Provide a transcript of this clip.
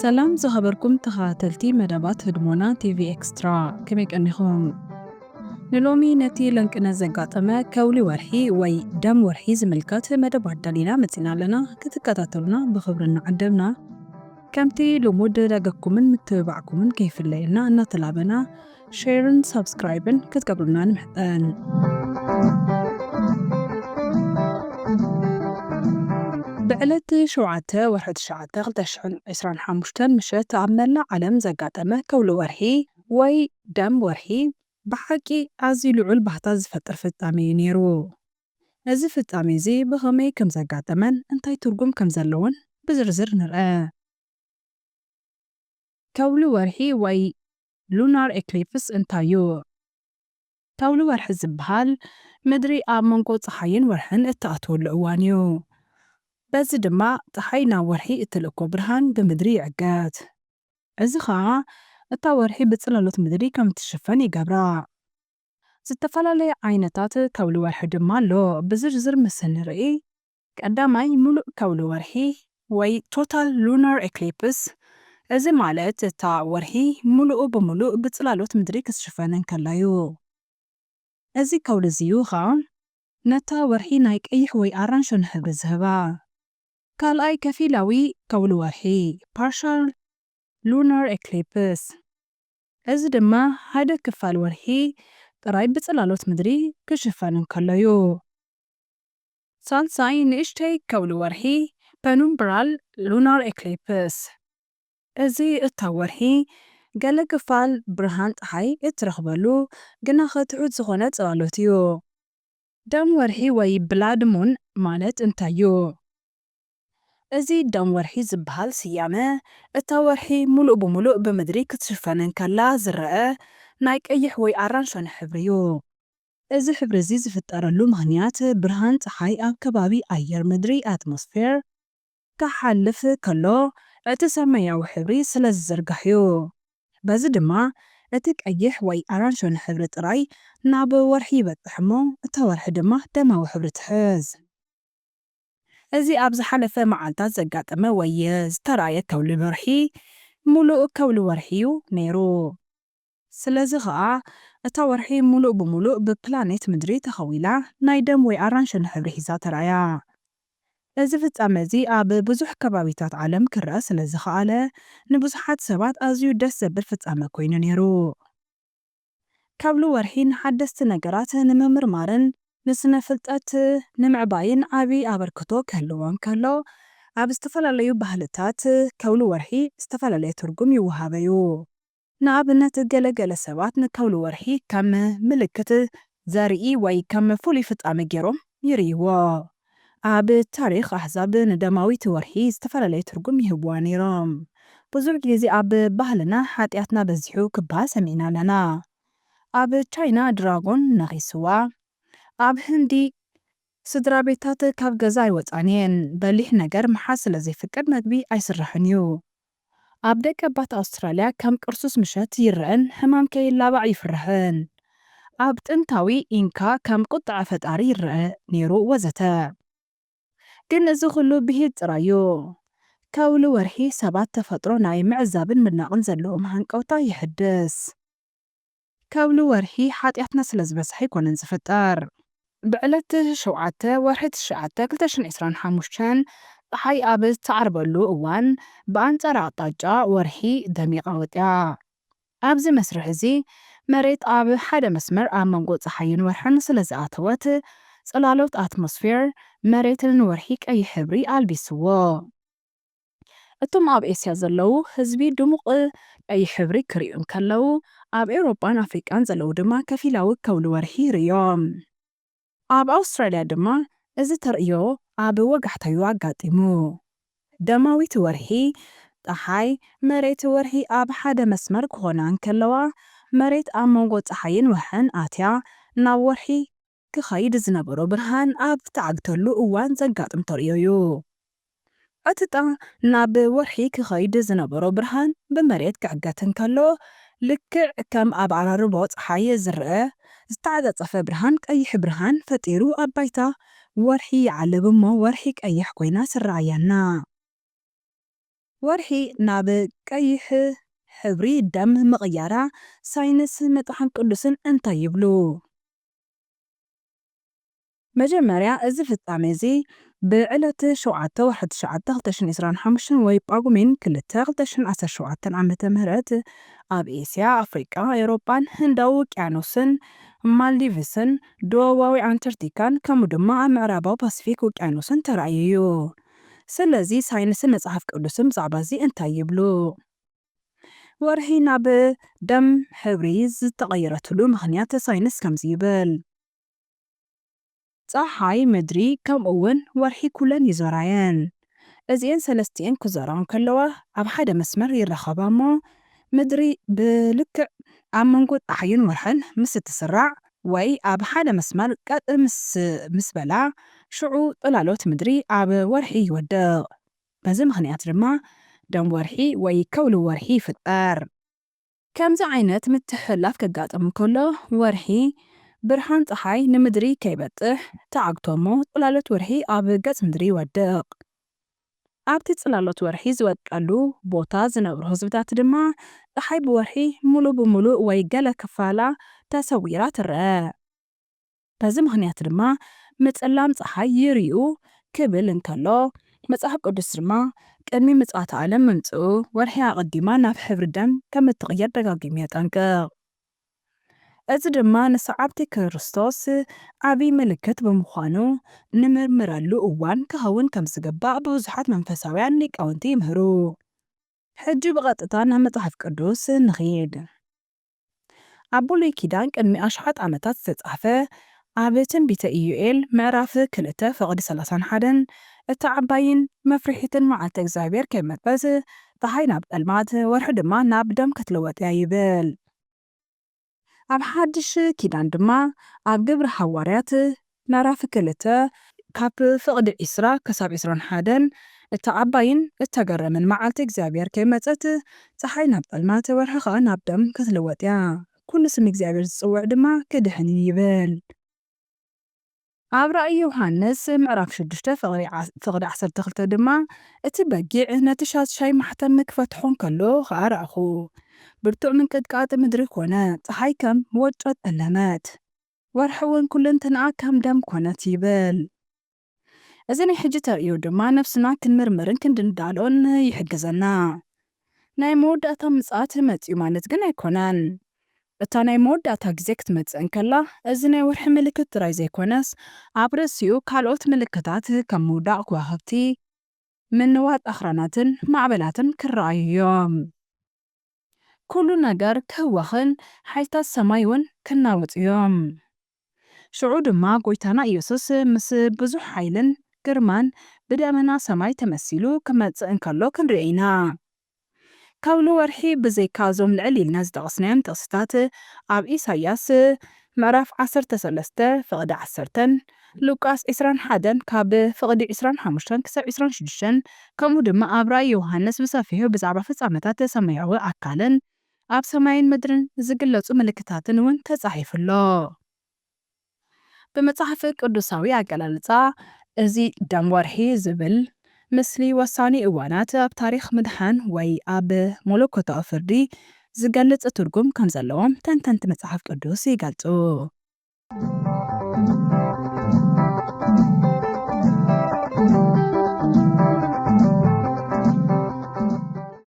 ሰላም ዝኸበርኩም ተኸታተልቲ መደባት ህድሞና ቲቪ ኤክስትራ፣ ከመይ ቀኒኹም? ንሎሚ ነቲ ለንቅነ ዘጋጠመ ከውሊ ወርሒ ወይ ደም ወርሒ ዝምልከት መደብ ኣዳሊና መጺና ኣለና። ክትከታተሉና ብኽብሪ እናዓደምና፣ ከምቲ ልሙድ ደገፍኩምን ምትብባዕኩምን ከይፍለየና እናተላበና፣ ሼርን ሳብስክራይብን ክትገብሩና ንምሕጸን። ብዕለት ሸውዓተ ወርሒ ትሽዓተ ክልተ ሽሕን ዕስራን ሓሙሽተን ምሸት ኣብ መላእ ዓለም ዘጋጠመ ከውሊ ወርሒ ወይ ደም ወርሒ ብሓቂ ኣዝዩ ልዑል ባህታ ዝፈጥር ፍጻሜ እዩ ነይሩ። እዚ ፍጻሜ እዚ ብኸመይ ከም ዘጋጠመን እንታይ ትርጉም ከም ዘለዎን ብዝርዝር ንርአ። ከውሊ ወርሒ ወይ ሉናር ኤክሊፕስ እንታይ እዩ? ከውሊ ወርሒ ዝበሃል ምድሪ ኣብ መንጎ ጸሓይን ወርሕን እትኣትወሉ እዋን እዩ። በዚ ድማ ጸሓይ ናብ ወርሒ እትልእኮ ብርሃን ብምድሪ ይዕገት። እዚ ኸኣ እታ ወርሒ ብጽላሎት ምድሪ ከም እትሽፈን ይገብራ። ዝተፈላለየ ዓይነታት ከውሊ ወርሒ ድማ ኣሎ። ብዝርዝር ምስ እንርኢ፣ ቀዳማይ ምሉእ ከውሊ ወርሒ ወይ ቶታል ሉናር ኤክሊፕስ፣ እዚ ማለት እታ ወርሒ ምሉእ ብምሉእ ብጽላሎት ምድሪ ክትሽፈን እንከላ እዩ። እዚ ከውሊ እዚ እዩ ኸኣ ነታ ወርሒ ናይ ቀይሕ ወይ ኣራንሸን ሕብሪ ዝህባ። ካልኣይ ከፊላዊ ከውሊ ወርሒ፣ ፓርሻል ሉናር ኤክሊፕስ፣ እዚ ድማ ሓደ ክፋል ወርሒ ጥራይ ብጽላሎት ምድሪ ክሽፈን እንከሎ እዩ። ሳልሳይ ንእሽተይ ከውሊ ወርሒ፣ ፐኑምብራል ሉናር ኤክሊፕስ፣ እዚ እታ ወርሒ ገለ ክፋል ብርሃን ጸሓይ እትረኽበሉ ግናኸ ትሑት ዝኾነ ጽላሎት እዩ። ደም ወርሒ ወይ ብላድ ሙን ማለት እንታይ እዩ? እዚ ደም ወርሒ ዝበሃል ስያመ፣ እታ ወርሒ ምሉእ ብምሉእ ብምድሪ ክትሽፈን እንከላ ዝረአ ናይ ቀይሕ ወይ ኣራንሸን ሕብሪ እዩ። እዚ ሕብሪ እዚ ዝፍጠረሉ ምኽንያት፣ ብርሃን ጸሓይ ኣብ ከባቢ ኣየር ምድሪ፣ ኣትሞስፌር፣ ክሓልፍ ከሎ፣ እቲ ሰማያዊ ሕብሪ ስለ ዝዝርጋሕ እዩ። በዚ ድማ፣ እቲ ቀይሕ ወይ ኣራንሸን ሕብሪ ጥራይ ናብ ወርሒ ይበጽሕ እሞ፣ እታ ወርሒ ድማ ደማዊ ሕብሪ ትሕዝ። እዚ ኣብ ዝሓለፈ መዓልታት ዘጋጠመ ወይ ዝተራእየ ከውሊ ወርሒ፣ ምሉእ ከውሊ ወርሒ እዩ ነይሩ። ስለዚ ኸኣ፣ እታ ወርሒ ምሉእ ብምሉእ ብፕላኔት ምድሪ ተኸዊላ፣ ናይ ደም ወይ ኣራንሸን ሕብሪ ሒዛ ተራእያ። እዚ ፍጻመ እዚ ኣብ ብዙሕ ከባቢታት ዓለም ክረኣ ስለ ዝኸኣለ፣ ንብዙሓት ሰባት ኣዝዩ ደስ ዘብል ፍጻመ ኮይኑ ነይሩ። ከውሊ ወርሒ ንሓደስቲ ነገራት ንምምርማርን ንስነ ፍልጠት ንምዕባይን ዓቢ ኣበርክቶ ክህልዎ እንከሎ፣ ኣብ ዝተፈላለዩ ባህልታት ከውሊ ወርሒ ዝተፈላለየ ትርጉም ይወሃበ እዩ። ንኣብነት፣ ገለ ገለ ሰባት ንከውሊ ወርሒ ከም ምልክት ዘርኢ ወይ ከም ፍሉይ ፍጻመ ገይሮም ይርእይዎ። ኣብ ታሪኽ፣ ኣህዛብ ንደማዊት ወርሒ ዝተፈላለየ ትርጉም ይህብዋ ነይሮም። ብዙሕ ግዜ ኣብ ባህልና ሓጢኣትና በዚሑ ክበሃል ሰሚዕና ኣለና። ኣብ ቻይና ድራጎን ነኺስዋ። ኣብ ህንዲ ስድራ ቤታት ካብ ገዛ ኣይወጻን እየን። በሊሕ ነገር ምሓዝ ስለ ዘይፍቀድ መግቢ ኣይስራሕን እዩ። ኣብ ደቀባት ኣውስትራልያ ከም ቅርሱስ ምሸት ይረኣን ሕማም ከይላባዕ ይፍራሕን። ኣብ ጥንታዊ ኢንካ ከም ቁጥዐ ፈጣሪ ይረኣ ነይሩ ወዘተ። ግን እዚ ኩሉ ብሂል ጥራይ እዩ። ከውሊ ወርሒ ሰባት ተፈጥሮ ናይ ምዕዛብን ምድናቕን ዘለዎም ሃንቀውታ ይሕድስ። ከውሊ ወርሒ ሓጢኣትና ስለ ዝበዝሐ ኣይኮነን ዝፍጠር። ብዕለት ሸውዓተ ወርሒ ትሽዓተ ክልተ ሽሕን ዕስራን ሓሙሽተን ጸሓይ ኣብ እትዓርበሉ እዋን ብኣንጻር ኣቕጣጫ ወርሒ ደሚቓ ወጺኣ። ኣብዚ መስርሕ እዚ መሬት ኣብ ሓደ መስመር ኣብ መንጎ ጸሓይን ወርሕን ስለ ዝኣተወት፣ ጽላሎት ኣትሞስፌር መሬትን ንወርሒ ቀይሕ ሕብሪ ኣልቢስዎ። እቶም ኣብ ኤስያ ዘለዉ ህዝቢ ድሙቕ ቀይሕ ሕብሪ ክርእዩ እንከለዉ፣ ኣብ ኤውሮጳን ኣፍሪቃን ዘለዉ ድማ ከፊላዊ ከውሊ ወርሒ ይርእዮም። ኣብ ኣውስትራልያ ድማ እዚ ተርእዮ ኣብ ወጋሕታ'ዩ ኣጋጢሙ። ደማዊት ወርሒ፣ ጸሓይ፣ መሬት፣ ወርሒ ኣብ ሓደ መስመር ክኾና እንከለዋ፣ መሬት ኣብ መንጎ ጸሓይን ወርሕን ኣትያ ናብ ወርሒ ክኸይድ ዝነበሮ ብርሃን ኣብ ትዓግተሉ እዋን ዘጋጥም ተርእዮ እዩ። ዕጥጣ ናብ ወርሒ ክኸይድ ዝነበሮ ብርሃን ብመሬት ክዕገት እንከሎ፣ ልክዕ ከም ኣብ ኣራርቦ ጸሓይ ዝረአ ዝተዓጻጸፈ ብርሃን ቀይሕ ብርሃን ፈጢሩ ኣብ ባይታ ወርሒ ይዓልብ እሞ ወርሒ ቀይሕ ኮይና ትረኣየና። ወርሒ ናብ ቀይሕ ሕብሪ ደም ምቕያራ ሳይንስ መጽሓፍ ቅዱስን እንታይ ይብሉ? መጀመርያ እዚ ፍጻሜ እዚ ብዕለት ሸውዓተ ወርሒ ትሽዓተ ክልተ ሽሕን ዕስራን ሓሙሽተን ወይ ጳጉሜን ክልተ ክልተ ሽሕን ዓሰርተ ሸውዓተን ዓመተ ምህረት ኣብ ኤስያ፣ ኣፍሪቃ፣ ኤውሮጳን ህንዳዊ ውቅያኖስን ማልዲቭስን ደቡባዊ ኣንታርክቲካን ከምኡ ድማ ኣብ ምዕራባዊ ፓሲፊክ ውቅያኖስን ተራእዩ እዩ። ስለዚ ሳይንስን መጽሓፍ ቅዱስን ብዛዕባ እዚ እንታይ ይብሉ? ወርሒ ናብ ደም ሕብሪ ዝተቐየረትሉ ምኽንያት ሳይንስ ከምዚ ይብል። ጸሓይ፣ ምድሪ፣ ከምኡ እውን ወርሒ ኩለን ይዞራ እየን። እዚኤን ሰለስቲኤን ክዞራ እንከለዋ ኣብ ሓደ መስመር ይራኸባ እሞ ምድሪ ብልክዕ ኣብ መንጎ ጸሓይን ወርሕን ምስ እትስራዕ ወይ ኣብ ሓደ መስመር ቀጥ ምስ ምስ በላ ሽዑ ጽላሎት ምድሪ ኣብ ወርሒ ይወድቕ። በዚ ምኽንያት ድማ ደም ወርሒ ወይ ከውሊ ወርሒ ይፍጠር። ከምዚ ዓይነት ምትሕልላፍ ከጋጥም እንከሎ ወርሒ ብርሃን ጸሓይ ንምድሪ ከይበጽሕ ተዓግቶ እሞ ጽላሎት ወርሒ ኣብ ገጽ ምድሪ ይወድቕ። ኣብቲ ጽላሎት ወርሒ ዝወድቀሉ ቦታ ዝነብሩ ህዝብታት ድማ ጸሓይ ብወርሒ ሙሉ ብሙሉ ወይ ገለ ክፋላ ተሰዊራ ትረአ። በዚ ምኽንያት ድማ ምጽላም ጸሓይ ይርእዩ ክብል እንከሎ መጽሓፍ ቅዱስ ድማ ቅድሚ ምጽኣተ ዓለም ምምጽኡ ወርሒ ኣቐዲማ ናብ ሕብሪ ደም ከም እትቕየር ደጋጊሙ የጠንቅቕ። እዚ ድማ ንሰዓብቲ ክርስቶስ ዓቢ ምልክት ብምዃኑ ንምርምረሉ እዋን ክኸውን ከም ዝግባእ ብዙሓት መንፈሳውያን ሊቃውንቲ ይምህሩ። ሕጂ ብቐጥታ ናብ መጽሓፍ ቅዱስ ንኺድ። ኣብ ብሉይ ኪዳን ቅድሚ ኣሽሓት ዓመታት ዝተጻሕፈ ኣብ ትንቢተ ኢዩኤል ምዕራፍ ክልተ ፍቕዲ ሰላሳን ሓደን እታ ዓባይን መፍርሒትን መዓልቲ እግዚኣብሔር ከይመጸት ጸሓይ ናብ ጸልማት ወርሒ ድማ ናብ ደም ክትልወጥ እያ ይብል። ኣብ ሓድሽ ኪዳን ድማ ኣብ ግብሪ ሃዋርያት ምዕራፍ ክልተ ካብ ፍቕዲ ዒስራ ክሳብ ዒስራን ሓደን እታ ዓባይን እተገረምን መዓልቲ እግዚኣብሔር ከይመጸት ጸሓይ ናብ ጸልማት ወርሒ ኸኣ ናብ ደም ክትልወጥ እያ። ኩሉ ስም እግዚኣብሔር ዝጽውዕ ድማ ክድሕን እዩ ይብል። ኣብ ራእይ ዮሃንስ ምዕራፍ ሽዱሽተ ፍቕዲ ዓሰርተ ክልተ ድማ እቲ በጊዕ ነቲ ሻሻይ ማሕተም ክፈትሖ እንከሎ ኸኣ ረኣኹ። ብርቱዕ ምንቅጥቃጥ ምድሪ ኮነ፣ ጸሓይ ከም ወጮ ጠለመት፣ ወርሒ እውን ኩልንትንኣ ከም ደም ኮነት ይብል። እዚ ናይ ሕጂ ተርእዮ ድማ ነፍስና ክንምርምርን ክንድንዳሎን ይሕግዘና። ናይ መወዳእታ ምጽኣት መጺኡ ማለት ግን ኣይኮነን። እታ ናይ መወዳእታ ግዜ ክትመጽእ እንከላ፣ እዚ ናይ ወርሒ ምልክት ጥራይ ዘይኮነስ፣ ኣብ ርእሲኡ ካልኦት ምልክታት ከም ምውዳቕ ከዋኽብቲ፣ ምንዋጽ ኣኽራናትን ማዕበላትን ክረኣዩ እዮም። ኩሉ ነገር ክህወኽን ሓይልታት ሰማይ እውን ክናወጹ እዮም። ሽዑ ድማ ጎይታና ኢየሱስ ምስ ብዙሕ ሓይልን ግርማን ብደመና ሰማይ ተመሲሉ ክመጽእ እንከሎ ክንርኢ ኢና። ካብ ንወርሒ ብዘይካ እዞም ልዕል ኢልና ዝጠቐስናዮም ጥቕስታት ኣብ ኢሳይያስ ምዕራፍ ዓሰርተ ሰለስተ ፍቕዲ ዓሰርተን ሉቃስ ዕስራን ሓደን ካብ ፍቕዲ ዕስራን ሓሙሽተን ክሳብ ዕስራን ሽዱሽተን ከምኡ ድማ ኣብ ራእይ ዮሃንስ ብሰፊሑ ብዛዕባ ፍጻመታት ሰማያዊ ኣካልን ኣብ ሰማይን ምድርን ዝግለጹ ምልክታትን እውን ተጻሒፉ ኣሎ። ብመጽሓፍ ቅዱሳዊ ኣገላልጻ፣ እዚ ደም ወርሒ ዝብል ምስሊ ወሳኒ እዋናት ኣብ ታሪኽ ምድሓን ወይ ኣብ መለኮታዊ ፍርዲ ዝገልጽ ትርጉም ከም ዘለዎም ተንተንቲ መጽሓፍ ቅዱስ ይገልጹ።